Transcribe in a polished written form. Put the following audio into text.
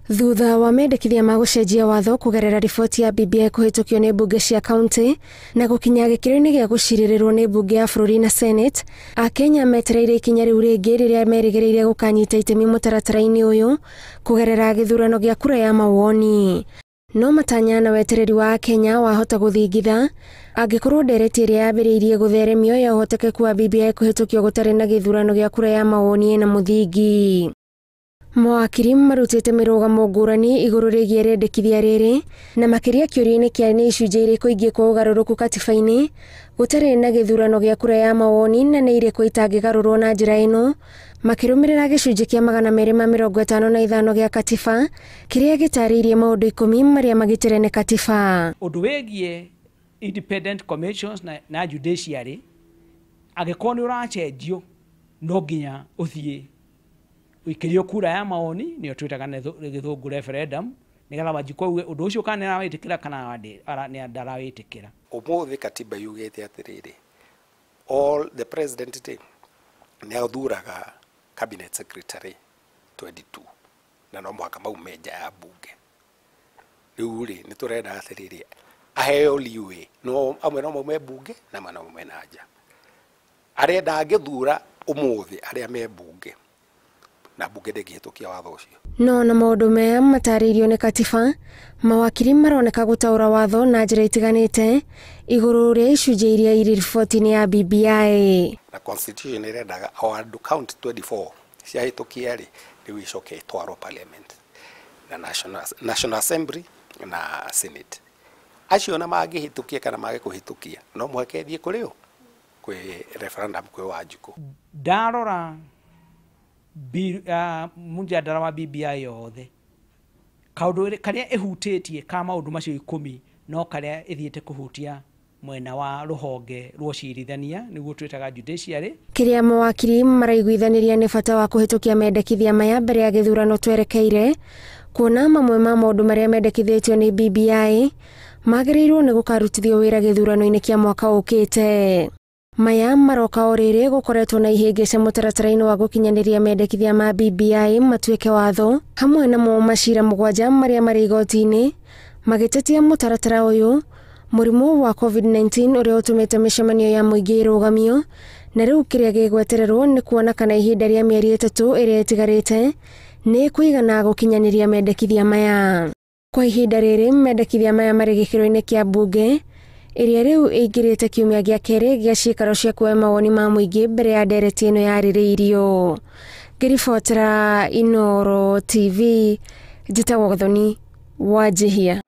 Thutha wa mendekithia ma gũcenjia watho kũgerera riboti ya BBI kũhĩtũkio nĩ mbunge cia kaunti na gũkinya gĩkĩro-inĩ gĩa gũcirĩrĩrwo nĩ mbunge ya bũrũri na Senate, Akenya metereire ikinya rĩu rĩngĩ rĩrĩa merĩgĩrĩire gũkanyita itemi mũtaratara-inĩ ũyũ kũgerera gĩthurano gĩa kura ya mawoni. No matanya na wetereri wa Akenya wahota gũthingitha angĩkorwo ndereti ĩrĩa yambĩrĩirie gũtheremio ya ũhotekeku wa BBI kũhĩtũkio gũtarĩ na gĩthurano gĩa kura ya mawoni ĩna mũthingi. Mawakiri marutĩte mĩrũgamo ngũrani igũrũ rĩgiĩ rĩendekithia rĩrĩ na makĩria kĩũria-inĩ kĩa nĩ icunjĩ irĩkũ ingĩkwo ũgarũrũku katiba-inĩ gũtarĩ na gĩthurano gĩa kura ya mawoni na nĩ irĩkũ itangĩgarũrwo na njĩra ĩno, makĩrũmĩrĩra gĩcunjĩ kĩa 255 gĩa katiba kĩrĩa gĩtarĩirie maũndũ 10 marĩa magitĩre nĩ katiba. Ũndũ wĩgiĩ independent commissions na judiciary, angĩkorwo nĩ ũracenjio no nginya ũthiĩ ũikĩrio kura ya maoni, nĩyo twĩtaga na gĩthũngũ referendum, nĩgetha Wanjikũ auge ũndũ ũcio kana nĩarawĩtĩkĩra kana ndarawĩtĩkĩra. Ũmũthĩ katiba yugĩte atĩrĩrĩ, all the president nĩ athuraga cabinet secretary 22 na no mũhaka maume nja ya bunge. Rĩu rĩ, nĩ tũrenda atĩrĩrĩ aheo leeway, no amwe no maume bunge na amwe no maume na nja. Arenda angĩthura ũmũthĩ arĩa me bunge na bunge ndĩngĩhĩtũkia watho ũcio. No na maũndũ maya matarĩirio nĩ katiba, mawakiri maroneka gũtaũra watho na njĩra itiganĩte igũrũ rĩa icunjĩ iria irĩ riboti-inĩ ya BBI. Na constitution ĩrendaga o andũ county 24 ciahĩtũkia rĩ, rĩu icoke itwarwo parliament na National Assembly na Senate. Acio na mangĩhĩtũkia kana mage kũhĩtũkia no mũhaka ĩthiĩ kũrĩ ũ? Kwĩ referendum kwĩ Wanjikũ. Ndarora mũjadala wa BBI yothe, kaũndũ karĩa ĩhutĩtie ka maũndũ macio 10 no karĩa ĩthiĩte kũhutia mwena wa rũhonge rwa ũcirithania, nĩguo twĩtaga judiciary. Kĩrĩa mawakiri maraiguithanĩria nĩ bata wa kũhĩtũkia mendekithia maya mbere ya gĩthurano twerekeire, kuona mamwe ma maũndũ marĩa mendekithĩtio nĩ BBI magĩrĩirwo nĩ gũkarutithio wĩra gĩthurano-inĩ kĩa mwaka ũkĩte. Maya maroka o rĩrĩ gũkoretwo na ihĩngĩca mũtaratara-inĩ wa gũkinyanĩria mendekithia ma BBI matuĩke watho, hamwe namo macira 7 marĩa marĩ igoti-inĩ magĩtetia mũtaratara ũyũ, mũrimũ wa COVID-19 ũrĩa ũtũmĩte mĩcemanio ya mũingĩ ĩrũgamio, na rĩu kĩrĩa gĩgwetererwo nĩ kuona kana ihinda rĩa mĩeri 3 ĩrĩa ĩtigarĩte nĩ kũigana gũkinyanĩria mendekithia maya. Kwa ihinda rĩrĩ mendekithia maya marĩ gĩkĩro-inĩ kĩa mbunge ĩrĩa rĩu ĩingĩrĩte kiumia gĩa kerĩ gĩa ciikaro cia kuoya mawoni ma mũingĩ mbere ya ndereti ĩno yarĩrĩirio. Ngĩribotera Inooro TV, njĩtagwo Gathoni Wanjihia.